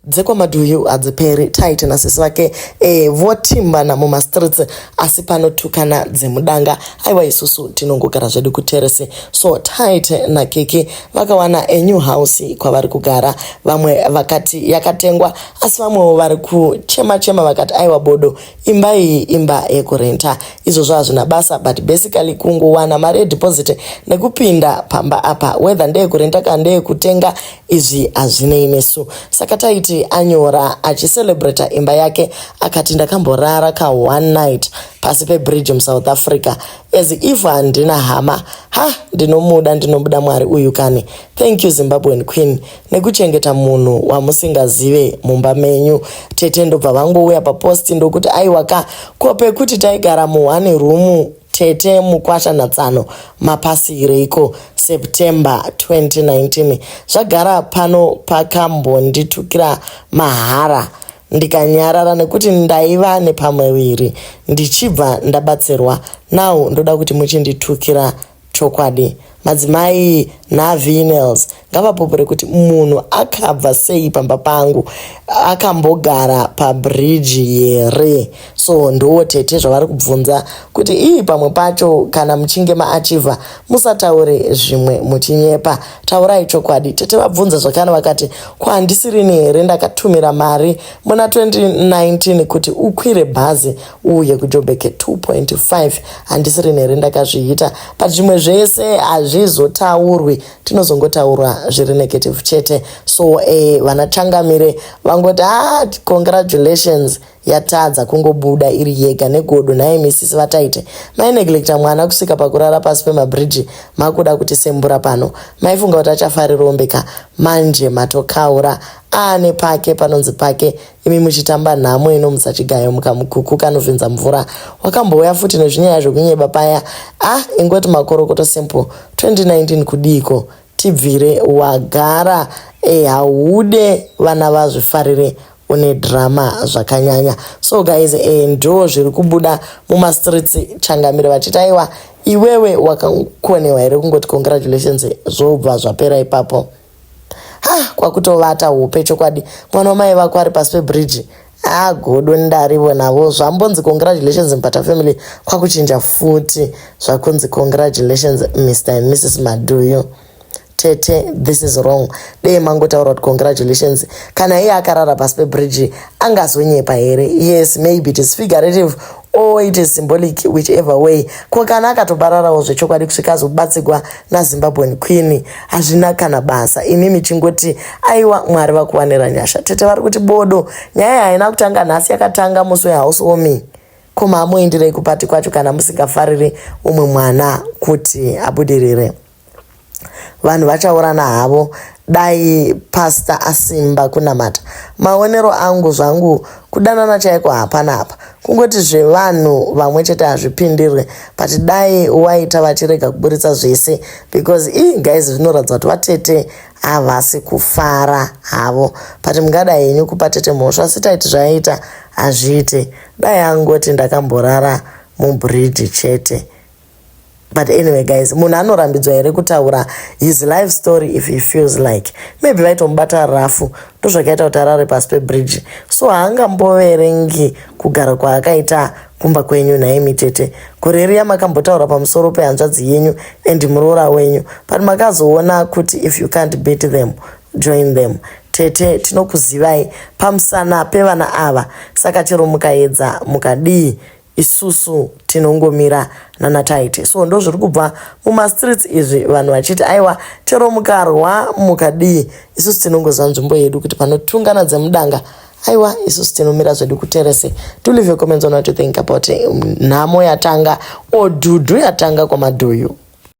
DzekwaMadhuyu hadziperi Tyte nasisi vake e, votimbana mumastreets asi panotukana dzemudanga aiwa isusu tinongogara zvedu kuteresi so Tyte naKiki vakawana a new house kwavari kugara vamwe vakati yakatengwa asi vamwewo vari kuchema chema vakati aiwa bodo imba iyi imba yekurenta izvozvo hazvina basa but basically kungowana mari yedeposit nekupinda pamba apa whether ndeyekurenta kana ndeyekutenga izvi hazvinei nesu saka taiti anyora achicelebrata imba yake akati ndakamborara ka one night pasi pebridge muSouth Africa as if handina hama ha ndinomuda ndinomuda mwari uyu kani thank you Zimbabwean queen nekuchengeta munhu wamusingazive mumba menyu tete ndobva vangouya papost ndokuti aiwa ka ko pekuti taigara muone room tete mukwasha natsano mapasireiko September 2019 zvagara pano pakambonditukira mahara ndikanyarara nekuti ndaiva nepamuviri ndichibva ndabatsirwa now ndoda kuti muchinditukira chokwadi madzimai naVnels ngavapupure kuti munhu akabva sei pamba pangu akambogara pabridge here so ndo tete zvavari kubvunza kuti ii pamwe pacho kana muchinge maachivha musataure zvimwe muchinyepa taurai chokwadi tete vabvunza zvakare vakati ko handisirini here ndakatumira mari muna 2019 kuti ukwire bhazi uuye kuJoburg 2.5 handisirini here ndakazviita but zvimwe zvese hazvizotaurwi tinozongotaura zviri negative chete so vana changamire vangoti ah congratulations yatadza kungobuda iri yega negodo nhai misisi vataite maineglecta mwana kusvika pakurara pasi pemabhiriji makuda kuti sembura pano maifunga kuti achafarira manje matokaura aane pake panonzi pake imi muchitamba nhamo inomusa chigayo mukamukuku kanovhinza mvura wakambouya futi nezvinyaya zvokunyeba paya ah ingoti makorokoto simple 2019 kudiko tibvire wagara e haude vana vazvifarire une drama zvakanyanya so guys e, ndo zviri kubuda mumastreets changamire vachiti aiwa iwewe wakakonewa here kungoti congratulations zvobva zvapera ipapo ha kwakutovata hope chokwadi mwana wamai vako ari pasi pebridge agodo ndarivo navo zvambonzi congratulations Mpata family kwakuchinja futi zvakunzi congratulations Mr and Mrs Madhuyu tete this is wrong dei mangotaura kuti congratulations kana iye akarara pasi pebridge angazonyepa here yes maybe it is figurative or it is symbolic whichever way ko kana akatobararawo zvechokwadi kusvika azobatsirwa naZimbabwean queen hazvina kana basa imi michingoti aiwa mwari vakuwanira nyasha tete vari kuti bodo nyaya haina kutanga nhasi yakatanga musi wehouse warming ko mamuendirei kupati kwacho kana musingafariri umwe mwana kuti abudirire vanhu vachaurana havo dai pasta asimba kunamata maonero angu zvangu kudanana chaiko hapana apa kungoti zvevanhu vamwe chete hazvipindirwe but dai waita vachirega kuburitsa zvese because ii guys zvinoratidza kuti vatete havasi kufara havo but mungada henyu kupa tete mhosva asi taiti zvaiita hazviite dai angoti ndakamborara mubridge chete but anyway guys munhu anorambidzwa here kutaura his life story if he feels like maybe vaitomubata rafu ndozvakaita kuti arare pasi pebridge so haangamboverengi kugara kwaakaita kumba kwenyu nhaimi tete gore riya makambotaura pamusoro pehanzvadzi yenyu and muroora wenyu but makazoona kuti if you can't beat them join them tete tinokuzivai pamusana pevana ava saka chero mukaedza mukadii isusu tinongomira nanataite so ndo zviri kubva mumastreets izvi vanhu vachiti aiwa chero mukarwa mukadii isusu tinongoziva nzvimbo yedu kuti panotungana dzemudanga aiwa isusu tinomira zvedu kuterese do leave your comments on what you think about nhamo yatanga or dhudhu yatanga kwamadhuyu.